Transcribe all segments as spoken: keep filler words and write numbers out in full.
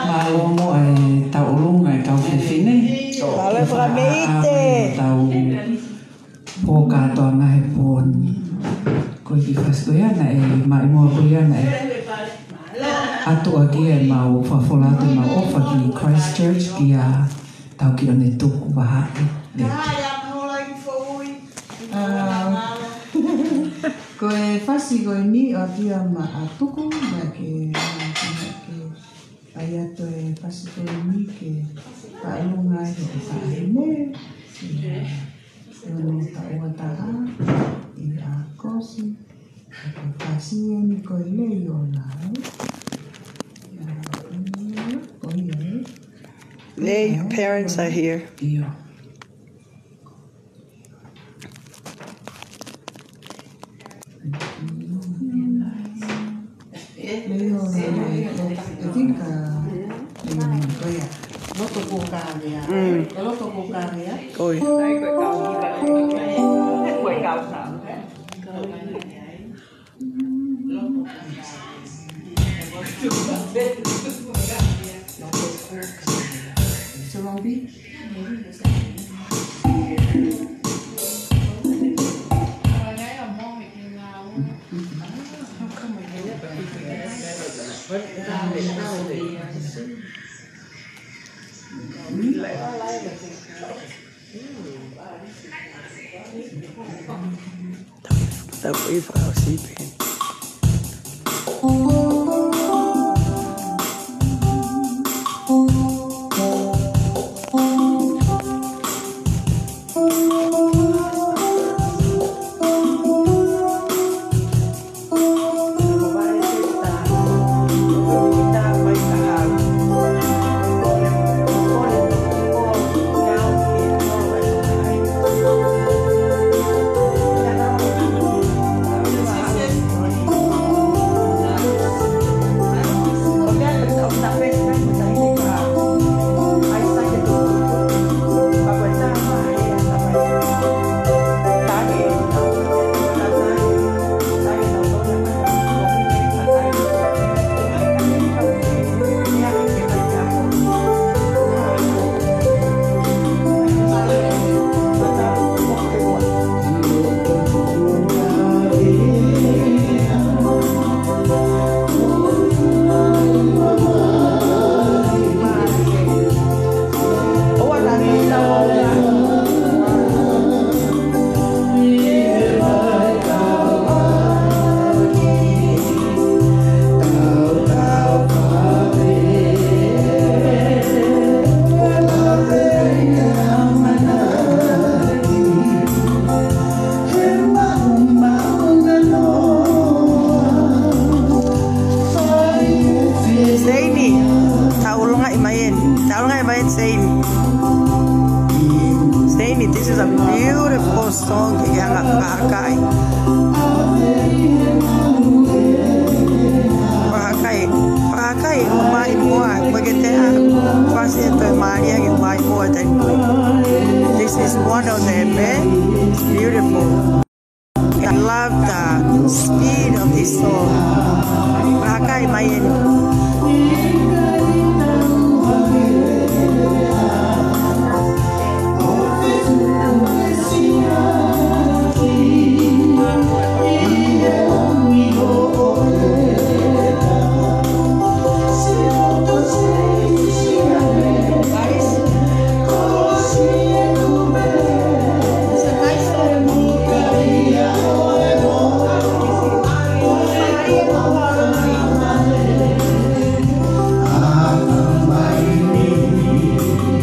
Mālō mo e tauʻolunga e kau fefine. Mālō e fakameʻite. Tau pō kātoanga he pō ni. Ko e kiʻi fasi ko ia naʻe maʻimoa ko ia naʻe ʻatu ʻaki ʻemau fakafola atu ʻemau ʻofa ki Christchurch kia Taukiʻone Tukuvahaʻi. ʻA, ko e fasi ko eni ʻoku ʻia Maʻa Tuku, naʻa ke, naʻa ke ʻai atu e fasi ko eni ke fakalunga ai hoʻo faʻahine. ʻIa, ʻi hono taʻu ua taha ʻi ʻAokosi. Ko e fasi eni ko e Lei ʻo Lau. ʻIa, ko ia ē. Lei, your parents are here. ʻIo. Lei ʻo Lau, I think, uh, ko ia. Loto ko Kavea. Mm. Ko Loto ko Kavea. Oi. Tau ʻi he fakaʻosi pē. Fakahaakai. Fakahaakai. Fakahaakai ʻo Maʻimoa, ko e ke te a fasi e toe mālie ʻa Maʻimoa taimi. This is one of them, eh? It's beautiful. I love the speed of this song. Fakahaakai mai eni.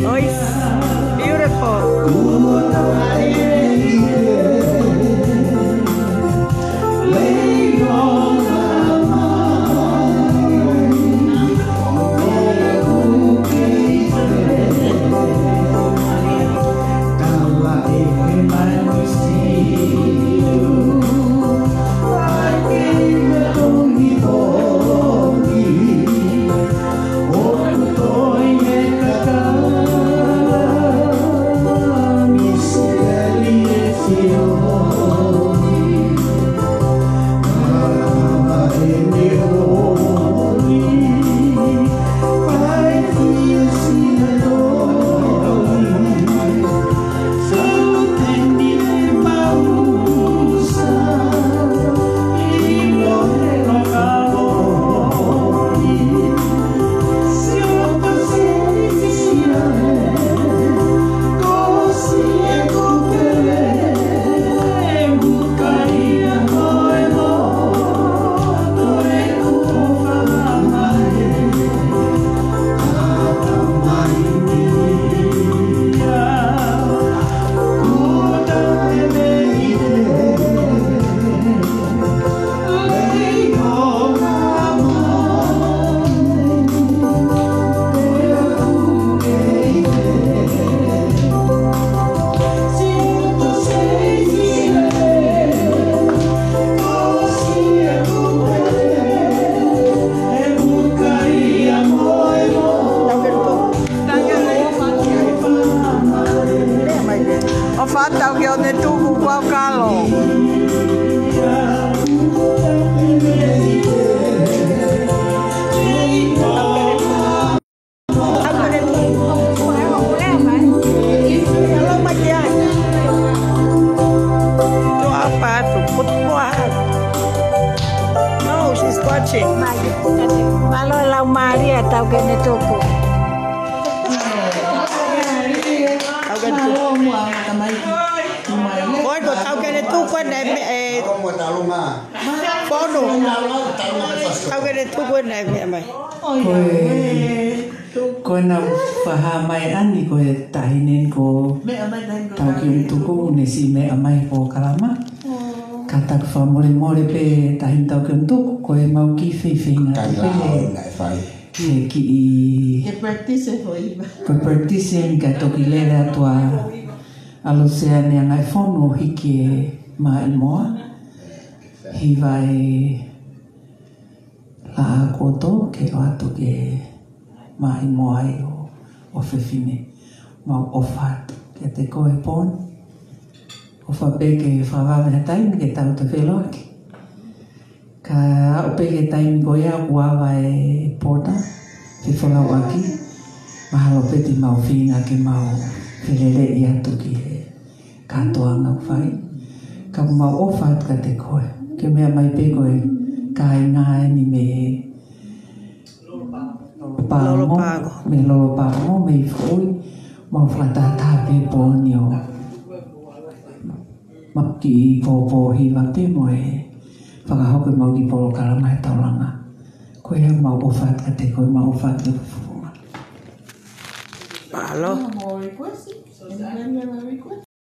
Oh, it's beautiful. ʻOfa atu ke ne tuku kuo kalo. No, she's watching. Mālō e lau mālie, tau ke ne tuku. Tau ke ne tuku. Ko e ko tau ke ne tuku ʻene meʻa, e, fonu. Tau ke ne tuku ʻene meʻa mai. Ko e, ko ʻena fakahā mai ʻeni ko e taʻahine ko Taukeonituku ne siʻi meʻa mai he polokalama. Ka tau fakamolemole pē taʻahine Taukeonituku, ko e mau kiʻi feifeinga pē. Ke practice e foʻi hiva. Ko e practice eni ka toki lele atu ʻa Luseane ʻa e ngaahi fonu ʻo hiki e Maʻimoa. Hiva e Laʻā koto ke ʻoatu ke Maʻimoa ʻo, ʻofefine. Mau ʻofa atu kiate koe Poni. ʻOfa pē ke fakavave ha taimi ke tau toe feʻiloaki. Ka aʻu pē ki he taimi ko ia kuo ava e pota, fefolauʻaki, mahalo pē te mau feinga ke mau feleleʻi atu ki he kātoanga ʻoku fai. Ka mau ʻofa atu kiate koe. Ke meʻa mai pē ko e kāinga ʻeni mei Lolopago, mei Lolopago, mei Foʻui, mau fakatahataha pē Poni ʻo maʻu kiʻi pōpō hiva pē mo e fakahoko ʻemau kiʻi polokalama he taulanga. Ko ia mau ʻofa atu kiate koe, mau ʻofa atu kiate koe. Mālō.